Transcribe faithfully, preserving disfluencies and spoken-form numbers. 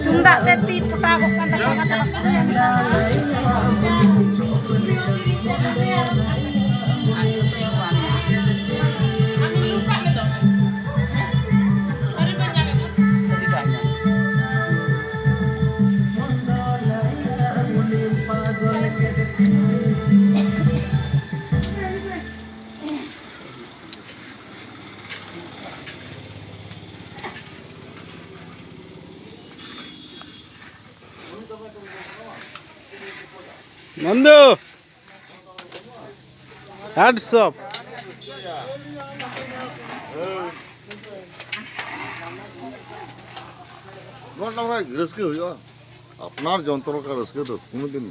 ᱛᱩᱢᱫᱟᱜ ᱛᱮ ᱛᱤ ᱯᱚᱴᱟᱣ ᱜᱚᱜ ᱠᱟᱱ ᱛᱟᱠᱚᱣᱟ, ᱚᱱᱟᱛᱮ ᱵᱟᱠᱚ ᱟᱸᱡᱚᱢ ᱫᱟ᱾ ᱱᱚᱱᱫᱩ, hats off. ᱱᱚᱣᱟ ᱴᱟᱜ ᱨᱟᱹᱥᱠᱟᱹ ᱦᱩᱭᱩᱜᱼᱟ᱾ ᱟᱯᱱᱟᱨ ᱡᱚᱱᱛᱨᱚ ᱞᱮᱠᱟ ᱨᱟᱹᱥᱠᱟᱹ ᱫᱚ ᱠᱳᱱᱳ ᱫᱤᱱ